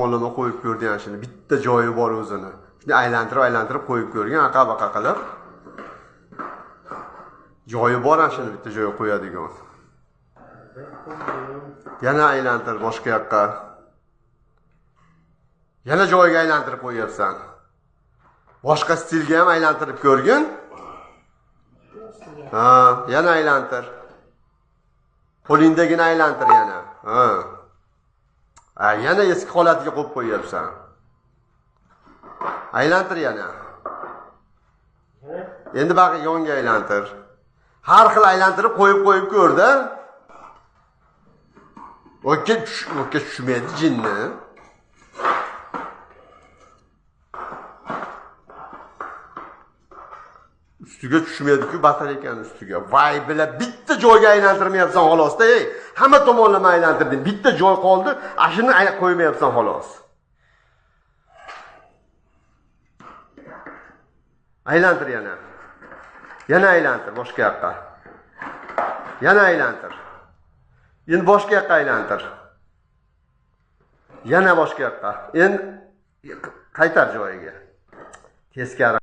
Tomonlama qo'yib ko'rdi ana shuni. Bitta joyi bor o'zini. Shuni aylantirib, aylantirib qo'yib ko'rgan, aqa-baqa qilib. Joyi bor ana shuni bitta joyga qo'yadigan. Yana aylantir boshqa yoqqa. Yana joyiga aylantirib qo'yapsan. Boshqa stilga ham aylantirib ko'rgin. Ha, yana aylantir. Qo'lingdagini aylantir yana. Ha. Ha, yana eski holatiga qo'yib qo'yapsan. Aylantir yana. Endi bag'i yonga aylantir. Har xil aylantirib qo'yib-qo'yib ko'rda. O'kka tushmaydi jinni. Ustiga tushmaydi-ku batareykani ustiga. Vay bila bitta joyga aylantirmayapsan xolosda, ey. Hamma tomonlama aylantirding. Bitta joy qoldi, ashuni qo'ymayapsan xolos. Aylantir yana. Yana aylantir boshqa yoqqa. Yana aylantir. Endi boshqa yoqqa aylantir. Yana boshqa yoqqa. Endi qaytar joyiga. Teskari.